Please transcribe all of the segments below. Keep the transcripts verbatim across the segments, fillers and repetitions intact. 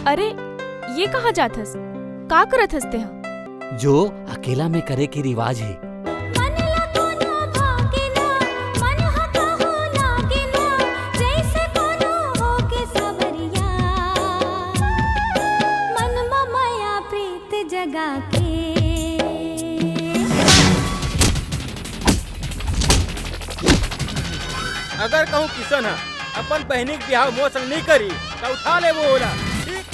अरे, ये कहाँ जात हस? का करत हस तेहा? जो अकेला में करे के रिवाज हे। मन ला कोनो भाके ना, मन ह कहूँ लागे ना, जैसे कोनो होके सवरिया। मन म मया प्रीत जगा के। अगर कहूँ किशन ह अपन बहिनी के बिहाव मोर संग नइ करी, त उठा लेबो ओला। ठीक?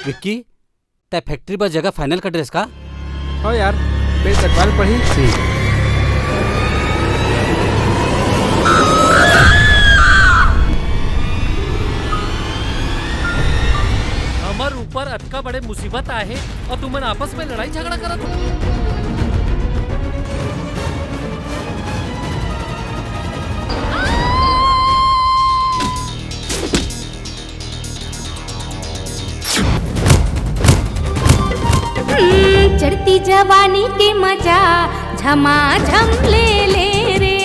विक्की, तै फैक्ट्री बर जगह फाइनल कर डरेस का? हो यार, बेल कटवाल पड़ी। ठीक। हमर ऊपर अतका बड़े मुसीबत आए हे अउ तुमन आपस में लड़ाई झगड़ा करत हो। हम्म, चढ़ती जवानी के मजा झमाझम ले ले रे।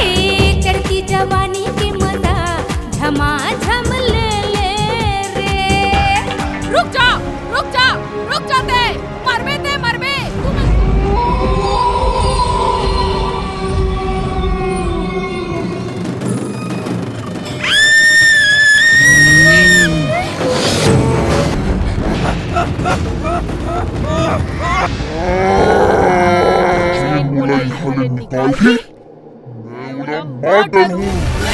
ए, चढ़ती जवानी के मजा झमाझम ले ले रे। रुक जा, रुक जा, रुक जा ते, मरबे ते, मरबे। जेन मोला इहाँ ले निकालही, मैं ओला मार डालहूँ।